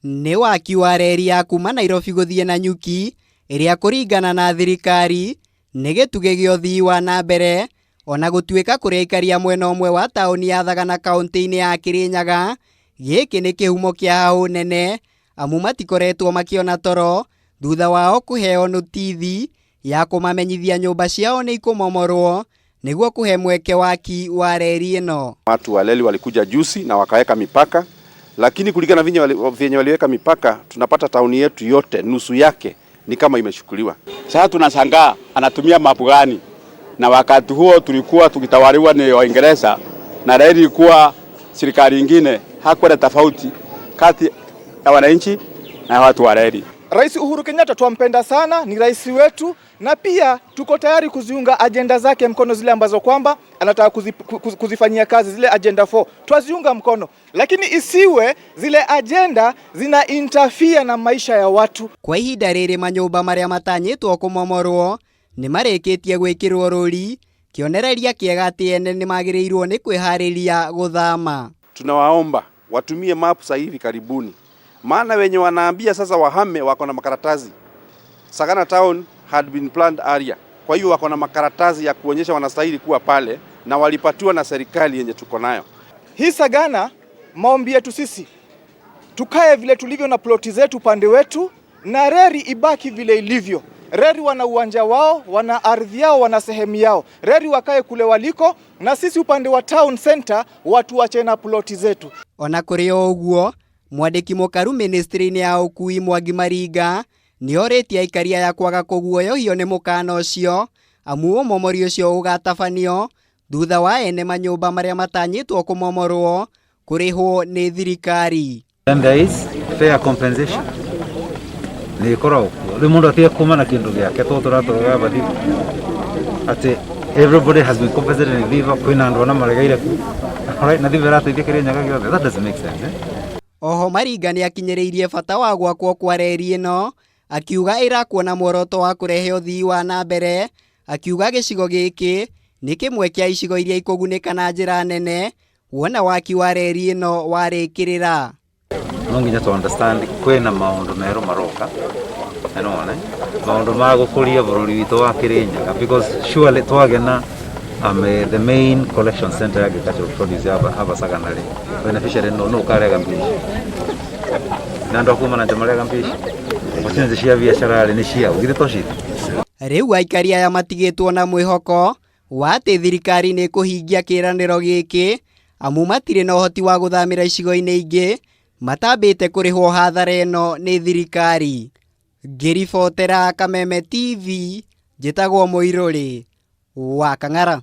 Nĩ waki wa reri ya kuma Nairobi gũthiĩ Nanyuki ĩrĩa kũringana na thirikari nĩ gĩtugĩ gĩa ũthii wa na mbere ona gũtuĩka kũrĩ aikari a mwena ũmwe wa taũni ya Thagana kaũntĩ-inĩ ya Kĩrĩnyaga, gĩkĩ nĩ kĩhumo kĩa hahũ nene amu matikoretwo makĩona toro thutha wao kũheo nũtithi ya kũmamenyithia nyũmba ciao nĩ ikũmomorwo nĩguo kũhe mweke waki wa reri ĩno. Watu wa reli walikuja juzi na wakaweka mipaka, lakini kulingana vyenye waliweka mipaka, tunapata tauni yetu yote nusu yake ni kama imechukuliwa. Sasa tunashangaa anatumia map gani? Na wakati huo tulikuwa tukitawaliwa ni Waingereza na reli ilikuwa serikali ingine, hakuwa na tofauti kati ya wananchi na watu wa reli. Rais Uhuru Kenyatta twampenda sana, ni rais wetu, na pia tuko tayari kuziunga ajenda zake mkono zile ambazo kwamba anataka kuzifanyia kazi, zile agenda 4 twaziunga mkono, lakini isiwe zile ajenda zina interfere na maisha ya watu. Kwa ihinda rĩrĩ manyũmba marĩa matanyĩtwo kũmomorwo nĩ marĩkĩtie gwĩkĩrwo rũri, kĩonereria kĩega atĩ ene nĩ magĩrĩirwo nĩ kwĩharĩria gũthama. Tunawaomba watumie map sasa hivi karibuni, maana wenye wanaambia sasa wahame wako na makaratasi. Sagana town had been planned area, kwa hiyo wako na makaratasi ya kuonyesha wanastahili kuwa pale na walipatiwa na serikali yenye tuko nayo. Hii Sagana, maombi yetu sisi tukae vile tulivyo na ploti zetu pande wetu, na reri ibaki vile ilivyo. Reri wana uwanja wao, wana ardhi yao, wana sehemu yao. Reri wakae kule waliko, na sisi upande wa town center watu wache na ploti zetu. Ona kũrĩ o ũguo, mwandĩki mũkaru ministry-inĩ ya ũkui Mwangi Maringa nĩ orĩtie aikari aya kwaga kũguoyohio nĩ mũkana ũcio amu ũmomori ũcio ũgatabanio thutha wa ene manyũmba marĩa matanyĩtwo kũmomorwo kũrĩhwo nĩ thirikari. Then there is fair compensation nä ĩkoragwo kuo rä u må ndå atige kuma na kä ndå gä ake to tå ratåraga bathibu atä everybody has been compensated in Thiba kwĩna andũ ona maregeire ku. Alright, na Thiba ĩrateithia Kĩrĩnyaga gĩothe. That doesn't make sense, eh? Oho Maringa nĩ akinyĩrĩirie bata wa gwakwo kwa reri ĩno akiuga ĩrakwo na muoroto wa kũrehe ũthii wa na mbere, akiuga gĩcigo gĩkĩ nĩ kĩmwe kĩa icigo iria ikũgunĩka na njĩra nene wona waki wa reri ĩno warĩkĩrĩra. No nginya tu understand kwĩna maũndũ merũ maroka na nĩwona maũndũ ma gũkũria bũrũri witũ wa Kĩrĩnyaga, because surely twagena the main collection center ya agricultural produce ya aba Sagana rĩ, beneficiary no ũkarega mbia ici na andũ a kuma na nja marega mbia ici, opportunity cia biacara rĩ, nĩ ciao githĩ to citũ? Rĩu aikari aya matigĩtwo na mwĩhoko wa atĩ thirikari nĩ ĩkũhingia kĩĩranĩro gĩkĩ amu matirĩ na ũhoti wa gũthamĩra icigo-inĩ ingĩ matambĩte kũrĩhwo hathara ĩno nĩ thirikari. Ngĩribotera Kameme TV, njĩtagwo Mũirũrĩ wa Kang'ara.